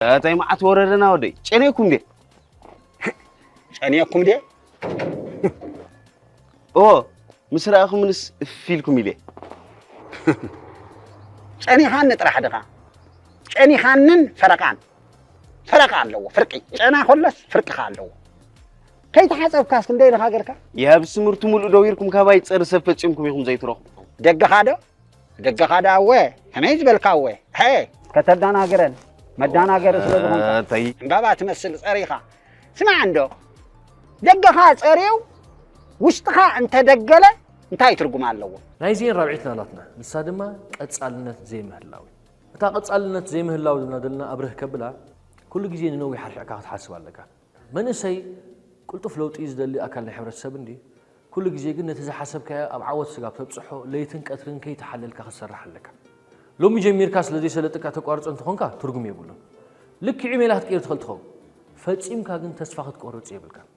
እንታይ መዓት ወረደና ወደይ? ጨነኩም ድየ? ጨንየኩም ድየ? ኦ፣ ምስ ረኣኹምንስ እፍ ኢልኩም ኢለ። ጨኒኻኒ ጥራሕ ድኻ? ጨኒኻንን ፈረቓን፣ ፈረቓ ኣለዎ። ፍርቂ ጨና ኮለስ ፍርቂ ከ ኣለዎ። ከይተሓፀብካስ ክንደይ ድኻ ጌርካ? የብስ ትምህርቱ ሙሉእ ደዊርኩም ካባይ ጸሪ ሰብ ፈጺምኩም ኢኹም ዘይትረኽቡ። ደገኻ ዶ? ደገኻ ዶ ኣወ? ከመይ ዝበልካ ኣወ? ሀ! ከተዳናግረን መዳናገሪ ስለ ዝኾንካ። እንታይ? ዕምባባ ትመስል ጸሪኻ። ስማዕ እንዶ፣ ደገኻ ጸርዩ ውሽጥኻ እንተደገለ እንታይ ትርጉም ኣለዎ? ናይዚኤን ራብዒትና ናትና፣ ንሳ ድማ ቀጻልነት ዘይምህላው እዩ። እታ ቀጻልነት ዘይምህላው ዝብላ ዘለና ኣብርህ ከብላ፣ ኩሉ ግዜ ንነዊሕ ኣርሒቕካ ክትሓስብ ኣለካ። መንእሰይ ቅልጡፍ ለውጢ ዝደሊ ኣካል ናይ ሕብረተሰብ እንዲ፣ ኩሉ ግዜ ግን ነቲ ዝሓሰብካዮ ኣብ ዓወት ስጋብ ተብጽሖ ለይትን ቀትርን ከይተሓለልካ ክትሰርሕ ኣለካ። ሎሚ ጀሚርካ ስለ ዘይሰለጥካ ተቋርጾ እንተኾንካ ትርጉም የብሉን። ልክዕ ሜላ ክትቅይር ትኽእል ትኸውን። ፈጺምካ ግን ተስፋ ክትቆርጽ የብልካን።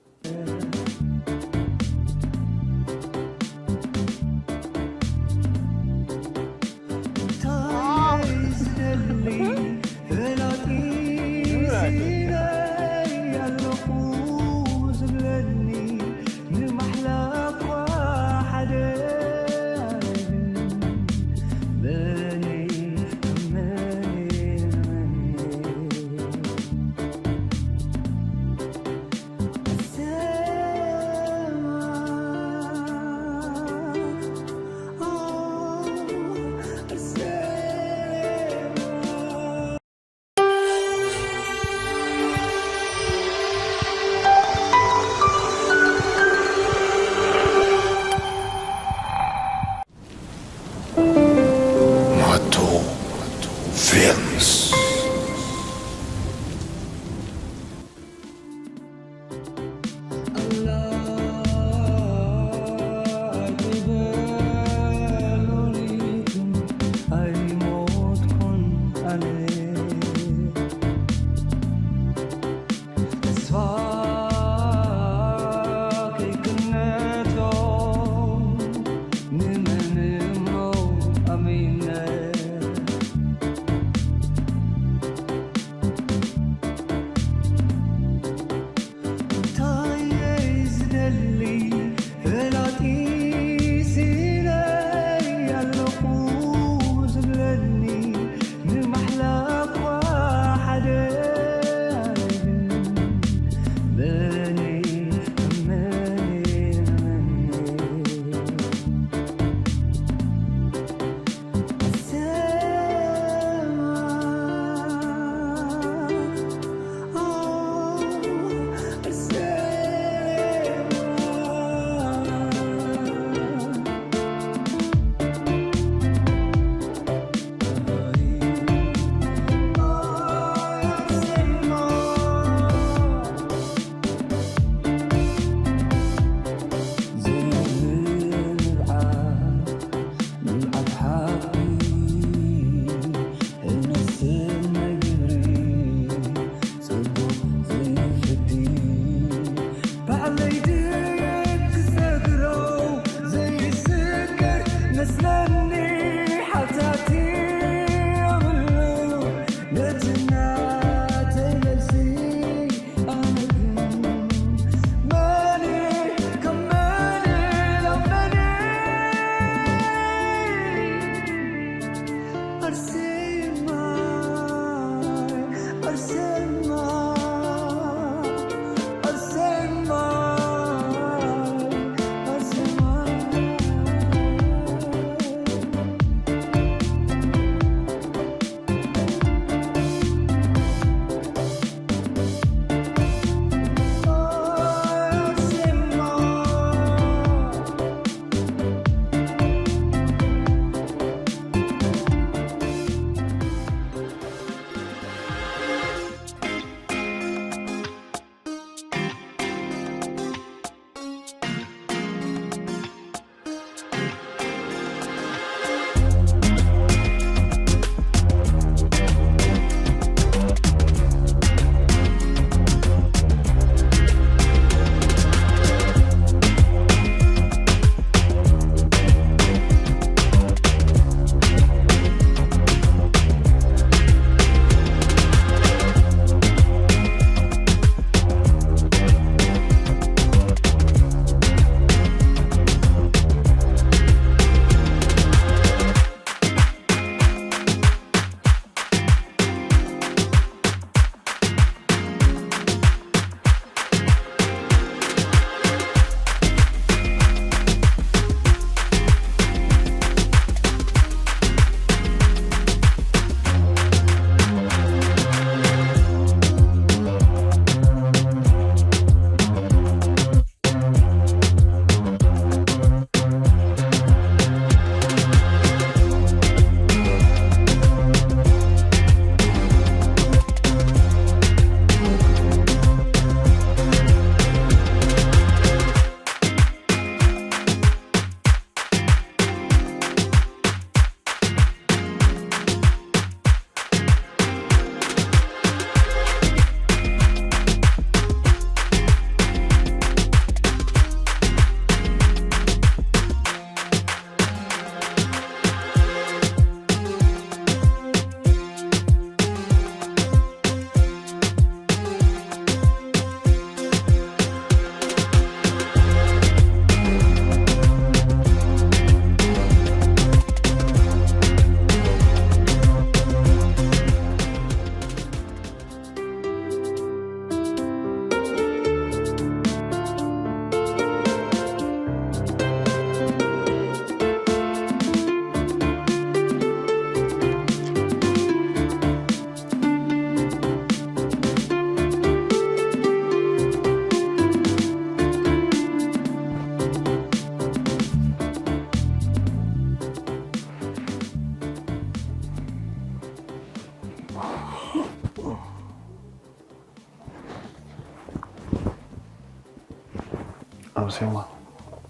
ኣርሴማ፣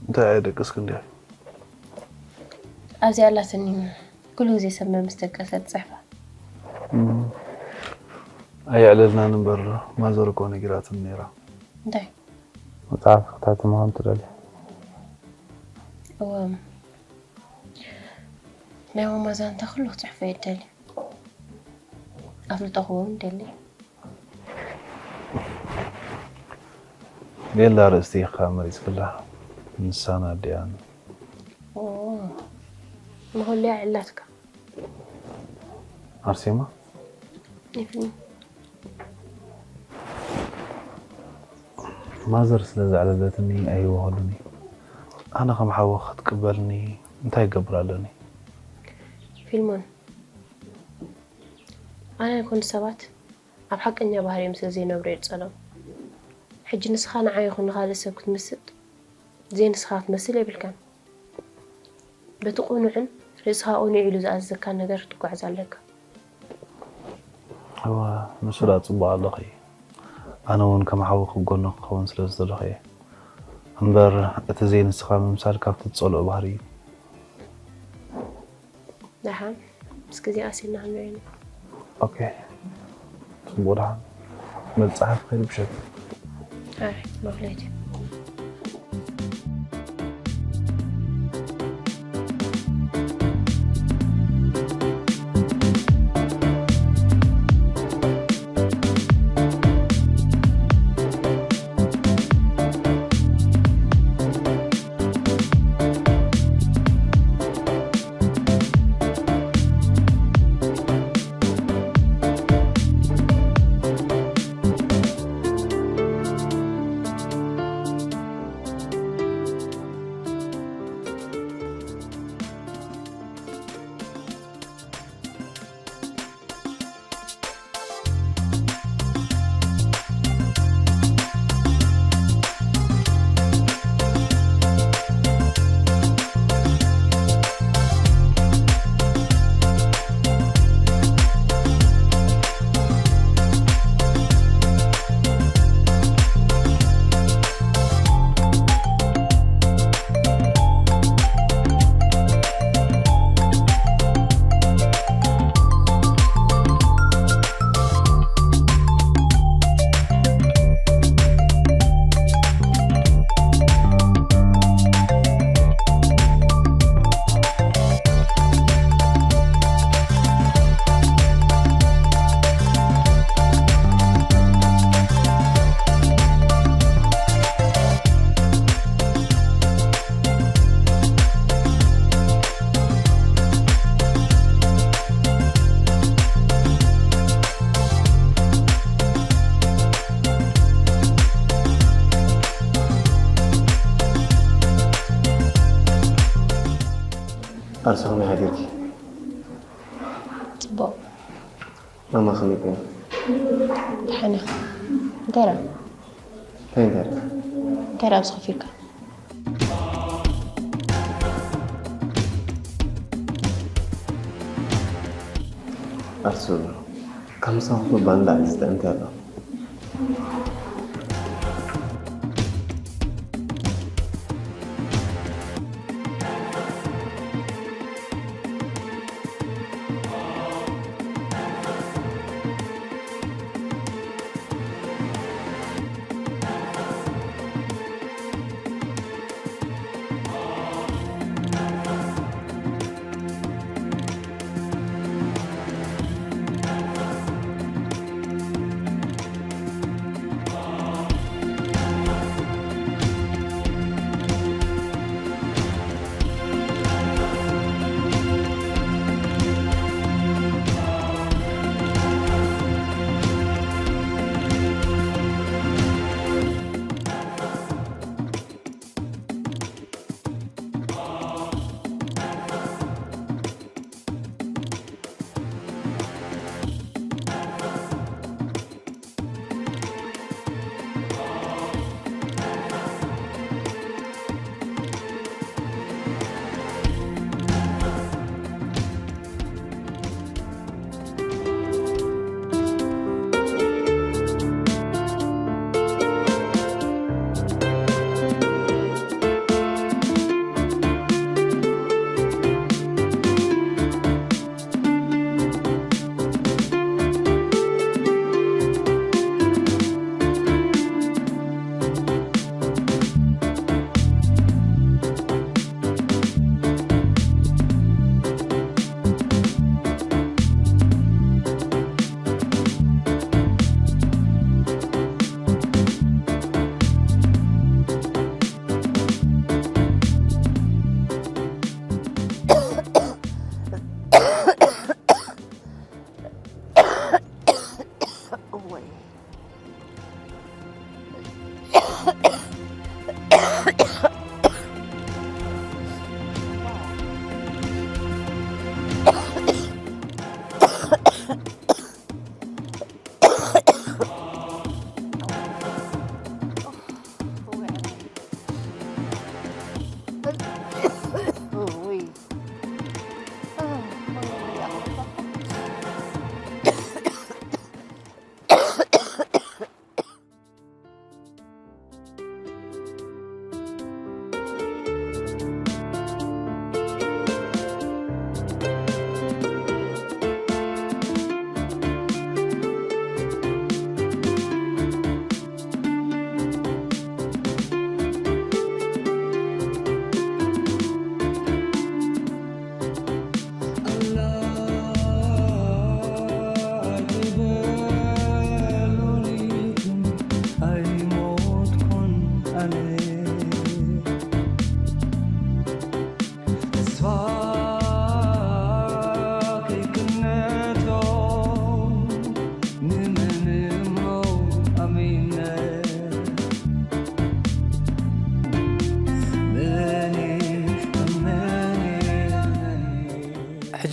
እንታይ ኣየደቀስክ እንዲያ? ኣብዚኣ ኣላትኒ፣ ኩሉ ግዜ ሰብ ምስ ደቀሰ ትጽሕፋ። እም፣ ኣየዕለልናን እምበር፣ ማዘር እኮ ነጊራትኒ ነይራ። እንታይ? መጽሓፍ ክታተም ከም ትደሊ። እወ። ናይ ማማ ዛንታ ኩሉ ክጽሕፎ እየ እደሊ። ኣፍልጦ ክህቦም እደሊ። ቤላ ኣርእስቲ ኢኻ መሪጽክላ። ንሳን ኣዲኣን። ኦ፣ ንኹሉ እያ ዕላትካ። ኣርሴማ? ኤፍሬም። ማዘር ስለ ዘዕለለትኒ ኣይወኸሉኒ። ኣነ ከም ሓወ ክትቅበልኒ እንታይ ይገብር ኣለኒ? ፊልሞን፣ ኣነ ይኹን ሰባት ኣብ ሓቀኛ ባህሪኦም ስለ ዘይነብሩ እየ ዝጸልኦም። ሕጂ ንስኻ ንዓይ ይኹን ንኻልእ ሰብ ክትምስጥ፣ ዘይንስኻ ክትመስል የብልካን። በቲ ቅኑዕን ርእስኻ ቅኑዕ ኢሉ ዝኣዘዘካ ነገር ክትጓዓዝ ኣለካ። እወ፣ ንሱ ደኣ ጽቡቕ ኣለኺ። ኣነ እውን ከም ሓዊ ክጎኖ ክኸውን ስለ ዝደለኹ እየ። እምበር እቲ ዘይንስኻ ምምሳል ካብቲ ዝጸልኦ ባህሪ እዩ። ደሓን፣ ምስ ግዜ ቀሲልና ክንሪኦ ኢና። ኦኬ። ጽቡቕ ደሓን። መጽሓፍ ከይዱ ብሸት። ኣይ፣ መፍለይቲ። ኣርሰኹም ይሃዲርኪ። ጽቡቕ። ማማ ከመይ ኮይና? ደሓን እያ። እንታይ ደኣ? እንታይ እንታይ ደኣ? እንታይ ደኣ ኣብዚ ኮፍ ኢልካ? ኣርሱ፣ ካብ ምሳኹ ባንዳ እዩ ዝጥዕም ኣሎ።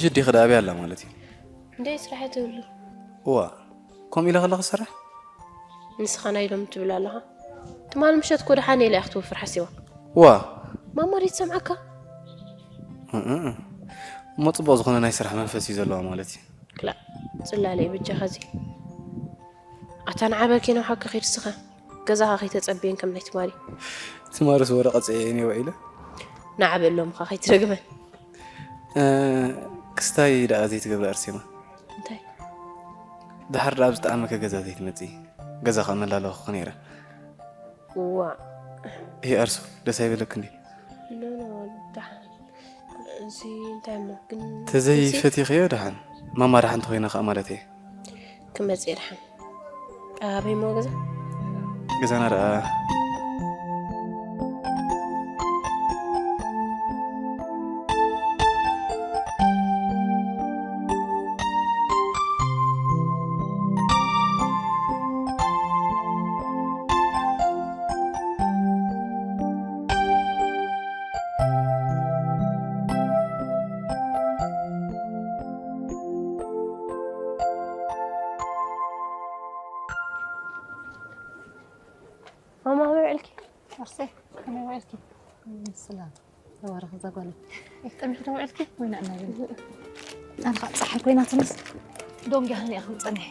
ሕጂ ዲኺ ደኣ ኣበይ ኣላ ማለት እዩ? እንደ ስራሕ ትብሉ እዋ፣ ከምኡ ኢለ ከለኺ ዝሰርሕ? ንስኻ ናይ ሎም ትብል ኣለኻ። ትማል ምሸት ኮ ደሓን ኢለ እያ ክትወፍር ሓሲባ። እዋ፣ ማማ ድዩ ትሰምዓካ? እእ፣ እሞ ጽቡቕ ዝኾነ ናይ ስራሕ መንፈስ እዩ ዘለዋ ማለት እዩ። ክላ ጽላለይ ብጃኻ እዚ ኣታ ንዓበኪ ናብ ሓቂ ኺድ ስኻ ገዛኻ ከይተጸብየን ከም ናይ ትማሊ። ትማርስ ወረቐት ጽኤ እኔ ውዒለ። ንዓበ ኣሎምኻ ከይትደግመን። እ፣ ክስታይ ደኣ ዘይትገብሪ ኣርሴማ። እንታይ? ድሓር ደኣ ብዝጠዓመከ ገዛ ዘይትመጺ። ገዛ ከኣ መላለኹ ነይረ። ዋ ይሄ ኣርሱ ደስ ኣይበለክ እንዴ? ኖ ኖ ደሓን እዚ እንታይ እሞ ግን ተዘይፈቲኽዮ ደሓን ማማ ደሓን ተኾይና ከኣ ማለት እየ። ክመጽእ ደሓን ኣበይ እሞ ገዛ ገዛና ደኣ ማማ ከመይ ውዕልኪ? ኣርሴ ከመይ ውዕልኪ? ሰላም ተባረኽ እዛ ጓለይ። ጠሚሕኪ ዶ ውዕልኪ? ወይና እናበል ኣነ ከዓ ፀሓይ ኮይና ትንስ ዶንጊያ ከኒኣ ከም ፀኒሐ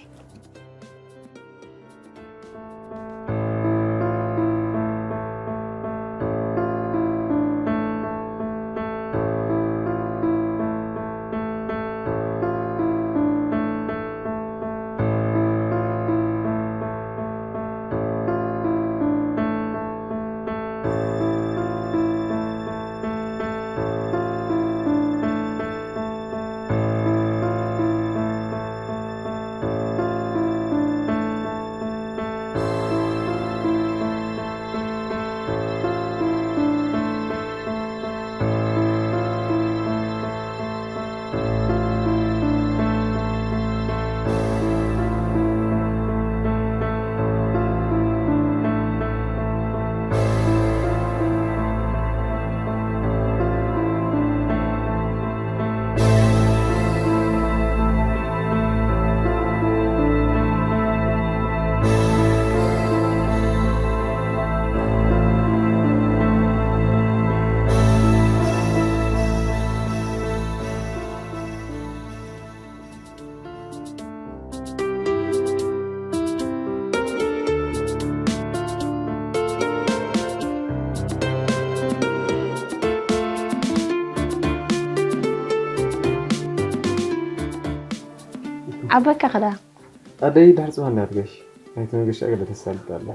ዓበካ ክዳ ኣደይ ድሕሪ ፅባሕ እንዳ ትገሽ ናይቲ መገሻ ገለ ተሳልጥ ኣላ።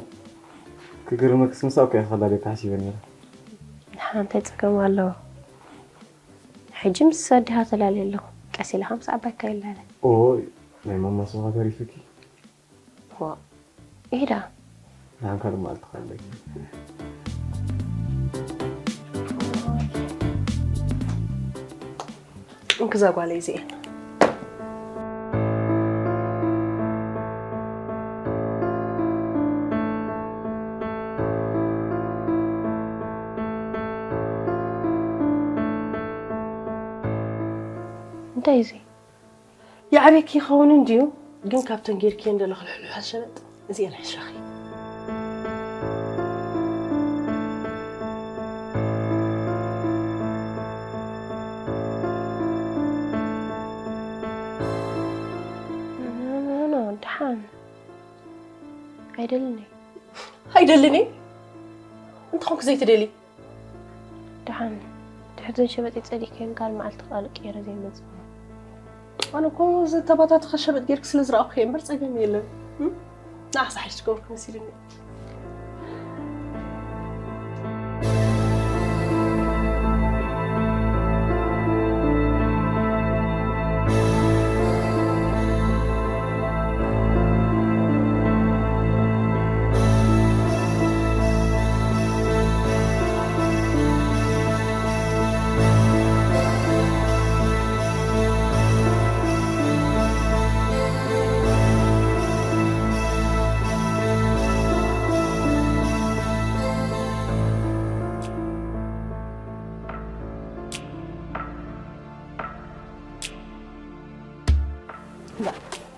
ክግርመክስ ምሳኡ ከ ከላልየካ ሓሲበ ነይረ። ንሓ እንታይ ፀገም ኣለዎ? ሕጂ ምስ ኣዲኻ ተላልየ ኣለኹ። ቀስ ኢልኻ ምስ ዓባይካ ይላለ። ኦይ ናይ ማማ ስኻ ተሪፍኪ። ዋ ኢዳ ንሓን ካልእ መዓልቲ ካለኪ። እንክዛ ጓለይ እዚኤን እንታይ እዚ ይዓብየኪ ይኸውን እንድዩ ግን ካብተን ጌርክየን ደለኺ ልሕልሓት ሸበጥ እዚኤን ሕሸኺ። ኖ ኖ ደሓን ኣይደልን እየ ኣይደልን እየ እንተኾንኩ ዘይትደሊ ደሓን ድሕርዘን ሸበጥ ይጸሊእከን ጋል መዓልቲ ቃል ቀይረ ዘይመጽእ ኣነ እኮ ዝተባታተኸ ሸበጥ ጌርክ ስለ ዝረኣኹ እየ እምበር ጸገም የለን ንዓኻ ሳሕሽ ዝገበርኩ መሲልኒ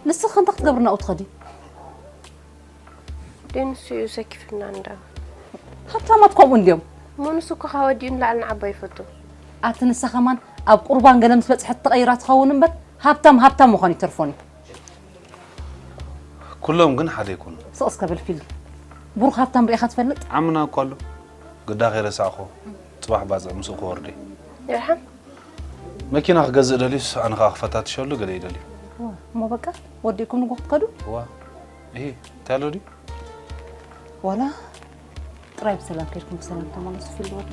ንስኺ እንታይ ክትገብሪ ናብኡ ትኸዲ? ደንሱ እዩ ሰኪፍና እንዳ ሃብታማት ከምኡ እንድዮም። እሞ ንሱ እኮ ካብ ኣዲኡ ንላዕሊ ንዓባ ይፈቱ። ኣቲ ንሳ ከማን ኣብ ቁርባን ገለ ምስ በጽሐት ትቐይራ ትኸውን እምበር ሃብታም ሃብታም ምዃን ይተርፎን እዩ። ኩሎም ግን ሓደ ይኮኑ። ስቕ እስከ በል ፊሊ። ብሩኽ ሃብታም ርኢኻ ትፈልጥ? ዓምና እኮ ኣሎ። ግዳ ከይረሳዕኹ ጽባሕ ባጽዕ ምስኡ ክወርድ እዩ። ይርሓም መኪና ክገዝእ ደልዩስ ኣነ ከዓ ክፈታትሸሉ ገለ ይደልዩ። እሞ በቃ ወዲእኩም ንጎ ክትከዱ? ዋ ይሄ እንታይ ኣሎ ድዩ? ዋላ ጥራይ ብሰላም ከድኩም ብሰላም ተመለሱ ፊሊ ወዲ።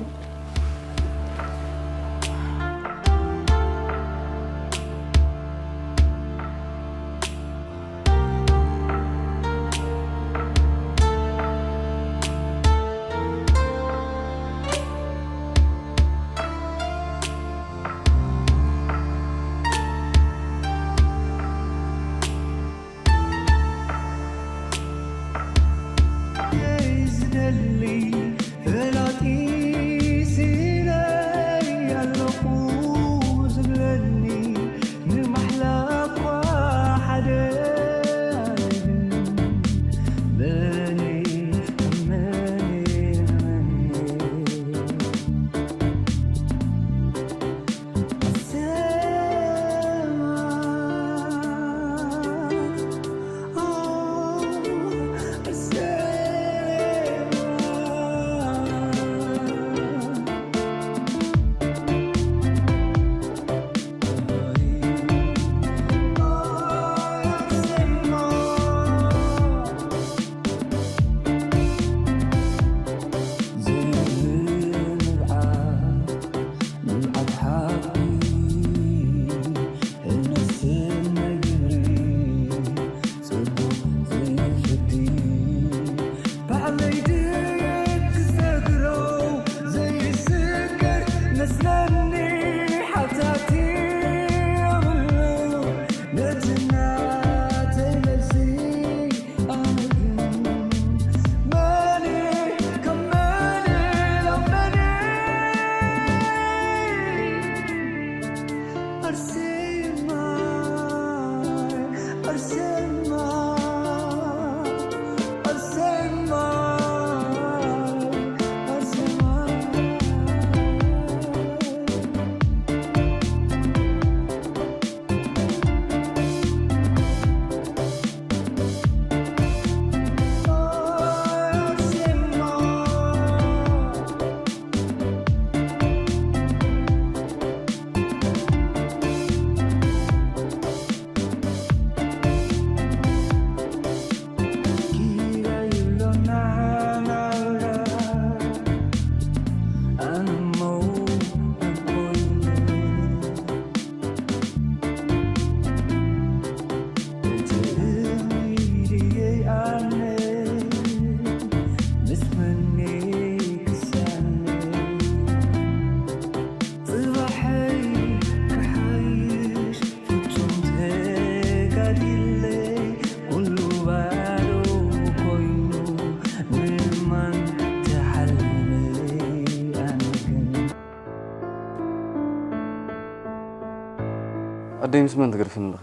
ኣደይ ምስ መን ትገድፍኒ ኣለኺ?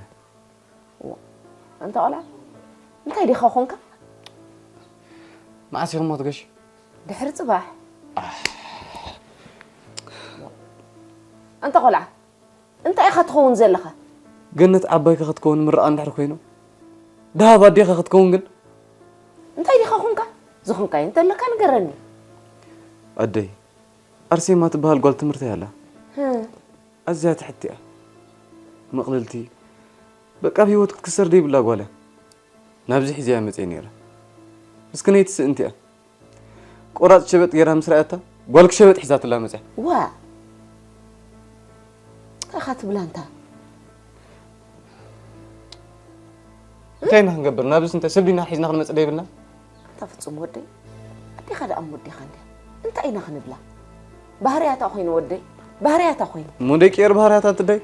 ኣንታ ቆልዓ እንታይ ዲኻ ኮንካ? መዓስ ኢኹም ትገሽ? ድሕሪ ጽባሕ። ኣንታ ቆልዓ እንታይ ኢኻ ትኸውን ዘለኻ? ገነት ዓባይካ ክትከውን ምርቓ እንድሕር ኮይኑ፣ ደሃብ ኣዴኻ ክትከውን ግን? እንታይ ዲኻ ኮንካ? ዝኾንካዮ እንተለካ ንገረኒ። ኣደይ፣ ኣርሴማ ትበሃል ጓል ትምህርተይ ኣላ። ኣዝያ ትሕቲ እያ። ምቕልልቲ፣ በቃ ኣብ ህይወት ክትክሰር ደይብላ ጓል እያ። ናብዚ ሒዘያ መፅየ ነይረ። ምስክነይቲ ስእንቲ እያ። ቆራፅ ሸበጥ ገይራ ምስ ረኣያታ፣ ጓልኪ ሸበጥ ሒዛትላ መፅያ። ዋ! እንታይ ኢኻ ትብላ እንታ? እንታይ ኢና ክንገብር? ናብዚ እንታይ ሰብ ዲና ሒዝና ክንመፅእ ደይብልና? ኣንታ ፍጹም ወደይ፣ ኣዴኻ ደኣ እሞ ኣዴኻ እንድያ። እንታይ ኢና ክንብላ? ባህርያታ ኮይኑ ወደይ፣ ባህርያታ ኮይኑ። እሞ ደይ ቅየር ባህርያታ ትደይ?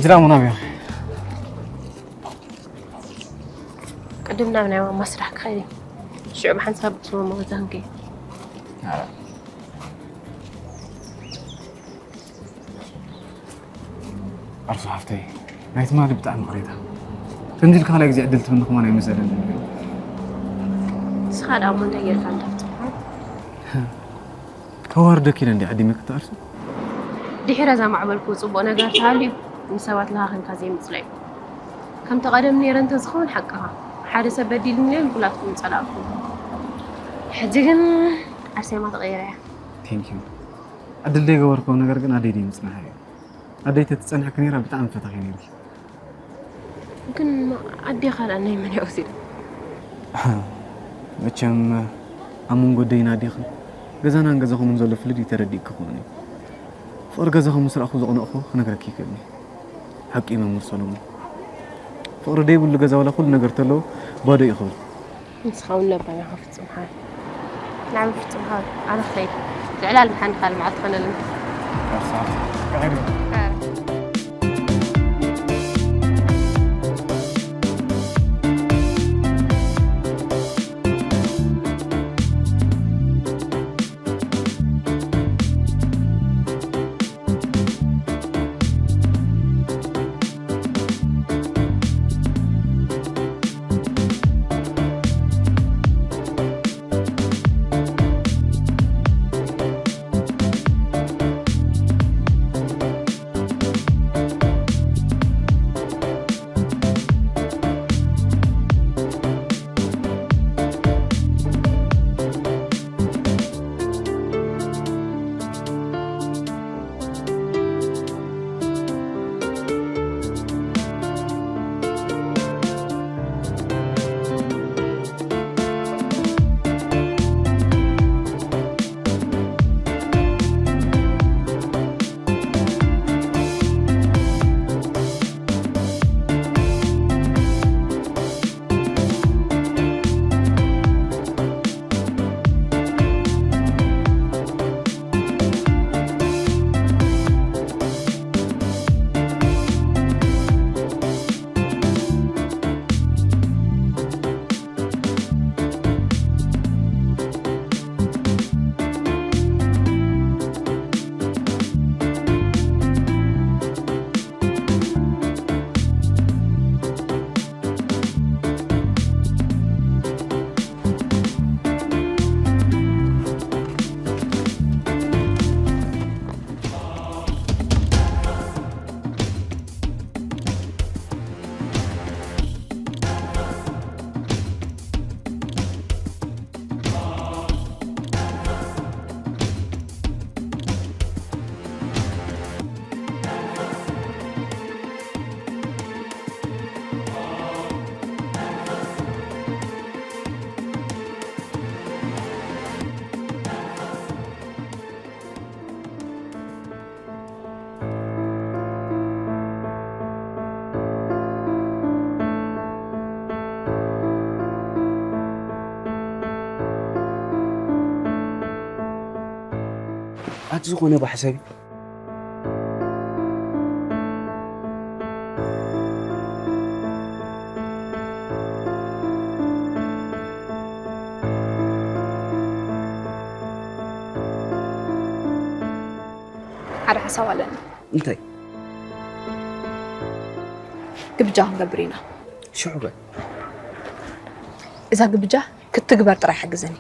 ጅራሙና ቢያ። ቅድም ናብ ናይ ማማ ስራሕ ክኸይድ ሽዑ ብሓንሳብ ብስሙ መወዛንከ ኣርሱ ሓፍተይ ናይ ትማሊ ብጣዕሚ ቅሬታ። ከምዚ ኢልካ ካልኣይ ግዜ ዕድል ትብኒ ከማን ኣይመሰለኒ። ንስኻ ደኣ እሞ እንታይ ጌርካ እንዳትፅሓት ከዋርደኪ ኢለ እንዲ ዓዲመ ክትኣርሱ። ድሒረ ዘማዕበልኩ ፅቡቕ ነገር ተሃልዩ ንሰባት ለኻኺምካ ዘይምፅላእ እዩ። ከምቲ ቀደም ነይረ እንተዝኸውን ሓቅኻ ሓደ ሰብ በዲሉኒ ኢለ ንኩላትኩም ምፀላእኩም። ሕጂ ግን ኣርሴማ ተቐይራ እያ። Thank you። ዕድል ዘይገበርክዎ ነገር ግን ኣደይ ደይ ምፅናሓ እዩ። ኣደይ ተትፀንሕኪ ነይራ ብጣዕሚ ፈተኺ ነይርኪ። ግን ኣዴኻ ደኣ ናይ መን እያ ወሲዳ? መቸም ኣብ መንጎ ኣደይን ኣዴኽን ገዛናን ገዛኹምን ዘሎ ፍልልይ ተረዲእኪ ክኸውን እዩ። ፍቕሪ ገዛኹም ምስ ረኣኹ ዘቕነቕኩ ክነግረኪ ይክእልኒ። ሓቂ መምህር ሰሎሞን። ፍቕሪ ደይብሉ ገዛ ዋላ ኩሉ ነገር ተለዎ ባዶ እዩ ክብል። ንስኻ እውን ለባም ኢኻ ፍጹም ሓወይ። ናብይ ፍጹም ሓወይ ኣነ ክኸይድ ልዕሊ ኣልምሓኒ ካልእ መዓልቲ ኮነልና። ኣቲ ዝኾነ ብሓሳቢ ሓደ ሓሳብ ኣለኒ። እንታይ? ግብጃ ክንገብር ኢና። ሽዑ ከ? እዛ ግብጃ ክትግበር ጥራይ ሓግዘኒ።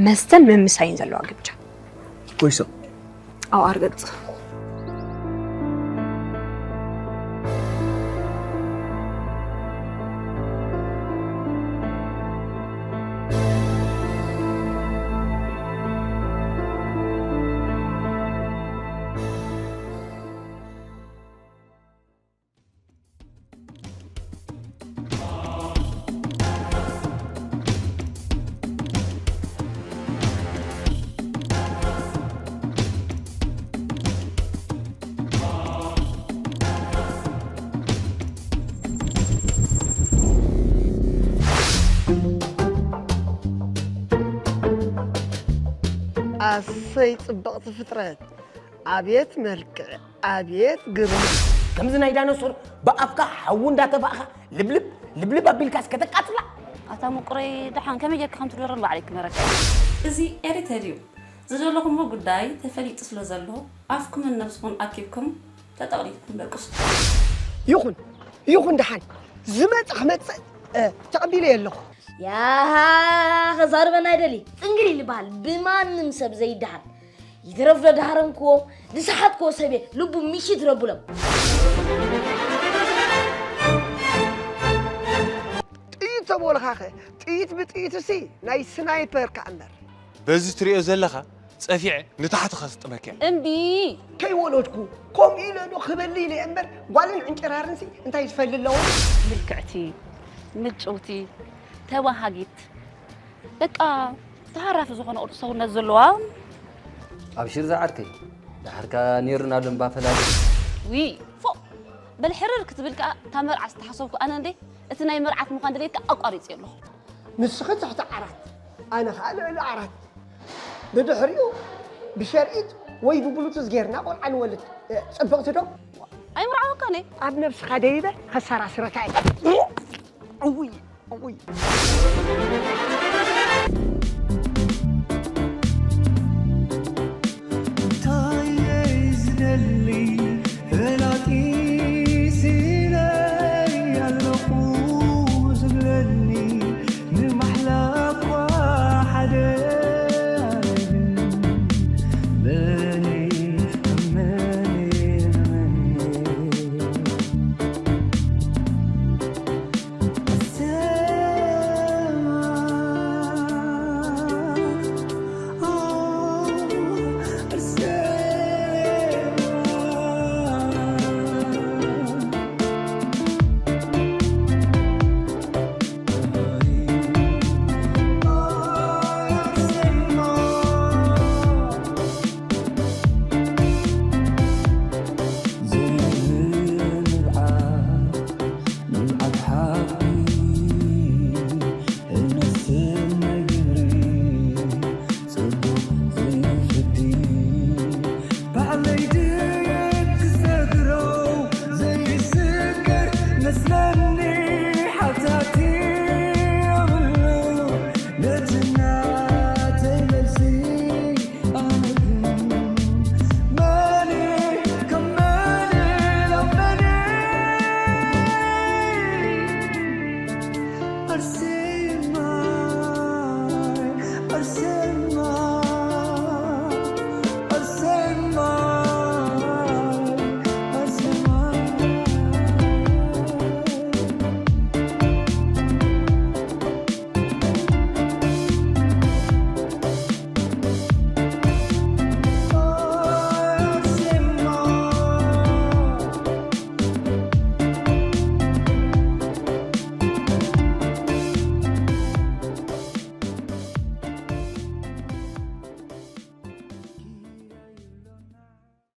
መስተን ምምሳይን ዘለዋ ግብጃ። ኮይሶ? ኣብ ኣርገጽ። ኣሰይ ጽብቕቲ ፍጥረት! ኣብየት መልክዕ! ኣብየት ግርማ! ከምዚ ናይ ዳይኖሶር ብኣፍካ ሓዊ እንዳተፋእኻ ልብልብ ልብልብ ኣቢልካስ ከተቃጽላ። ኣታ ምቁረይ፣ ደሓን ከመይ ጌርካ ከም ትደርር ባዕለይ ክመረካ። እዚ ኤሪተል እዩ። ዝደለኹምዎ ጉዳይ ተፈሊጡ ስለ ዘሎ ኣፍኩምን ነብስኹም ኣኪብኩም ተጠቕሊልኩም ደቅሱ። ይኹን ይኹን፣ ደሓን ዝመጽእ ክመጽእ፣ እ፣ ተቐቢለ ኣለኹ። ያሃ፣ ከዛርበና ኣይደሊ። ጽንግል ይልበሃል ብማንም ሰብ ዘይደሃል። ይትረፍ ዶ ደሃረምክዎ፣ ዝሰሓትክዎ ሰብየ ልቡ ምሽት ረብሎም። ጥይት ተበልኻኸ፣ ጥይት ብጥይትሲ ናይ ስናይፐር ከኣ እምበር። በዚ ትሪኦ ዘለኻ ጸፊዐ ንታሕቲ ከስጥመካ እየ። እምቢ። ከይወለድኩ ከምኡ ኢለ ዶ ክበሊ ኢለ እምበር፣ ጓልን ዕንጭራርንሲ እንታይ ዝፈሊ ኣለዎ? ምልክዕቲ፣ ምጭውቲ፣ ተባሃጊት፣ በቃ ተሃራፊ ዝኾነ ቅርጺ ሰውነት ዘለዋ። ኣብሽር ዝዓርከይ፣ ደሓርካ ኔርና ዶ እምባ ፈላሊ። ዊ ፎእ በል ሕርር ክትብል ከኣ እታ መርዓ ዝተሓሰብኩ ኣነ እንዴ እቲ ናይ መርዓት ምዃን ድሌትካ ኣቋሪጽ ኣለኹ። ንስኺ ትሕቲ ዓራት፣ ኣነ ኸኣ ልዕሊ ዓራት። ብድሕሪኡ ብሸርኢት ወይ ብብሉቱዝ ጌርና ቆልዓ ንወልድ። ጽብቕቲ ዶ? ኣይምርዓወካን እየ። ኣብ ነብስኻ ደይበ ከሰራስረካ እየ። እውይ እውይ። እንታይ ዝደሊ ፈላጢ ሲለይ ኣለኹ ዝብለኒ ንማሕላ እኳ ሓደ መኒ መኒ መኒ